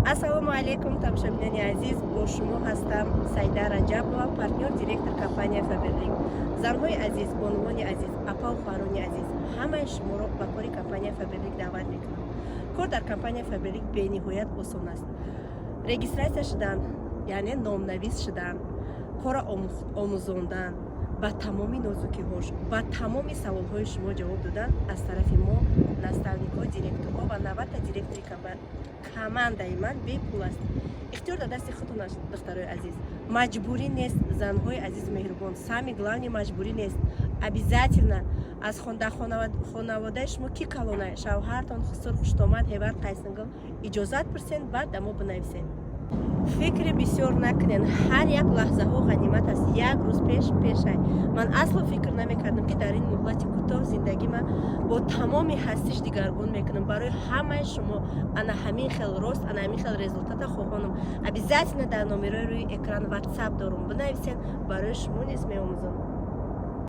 Ассалому алайкум, тамошобинони азиз! Бо шумо ҳастам Сайда Раҷабова, партнёр, директор компания Фаберлик. Занҳои азиз, бонувони азиз, апаву хоҳарони азиз, ҳамаи шуморо ба кори компания Фаберлик даъват мекунам. Кор дар компания Фаберлик бениҳоят осон аст. Регистрация шудан, яъне номнавис шудан, корро омӯзондан, ба тамоми нозукиҳош, ба тамоми саволҳои шумо ҷавоб додан аз тарафи мо, наставникҳо, директорҳо ва 90-та директори командаи ман бепул аст. Ихтиёр дар дасти худтон аст, духтарои азиз. Маҷбурӣ нест, занҳои азизу меҳрубон, самый главный, маҷбурӣ нест. Обязательно аз хонаводаи шумо ки калона, шавҳартон, хусур, хуштомад, ҳевар, қайсингил, иҷозат пурсен, баъд да мо бинависен. Фикри бисёр накунен, ҳар як лаҳзаҳо ғанимат аст. Як рӯз пеш пешай. Ман асло фикр намекардам, ки дар ин муҳлати кӯтоҳ зиндагима бо тамоми ҳастиш дигаргун мекунам. Барои ҳамаи шумо ана ҳамин хел рост, ана ҳамин хел результата хоҳонам. Обязательно дар номерои рӯи экран ватсап дорум, бинависен, барои шумо низ меомӯзам.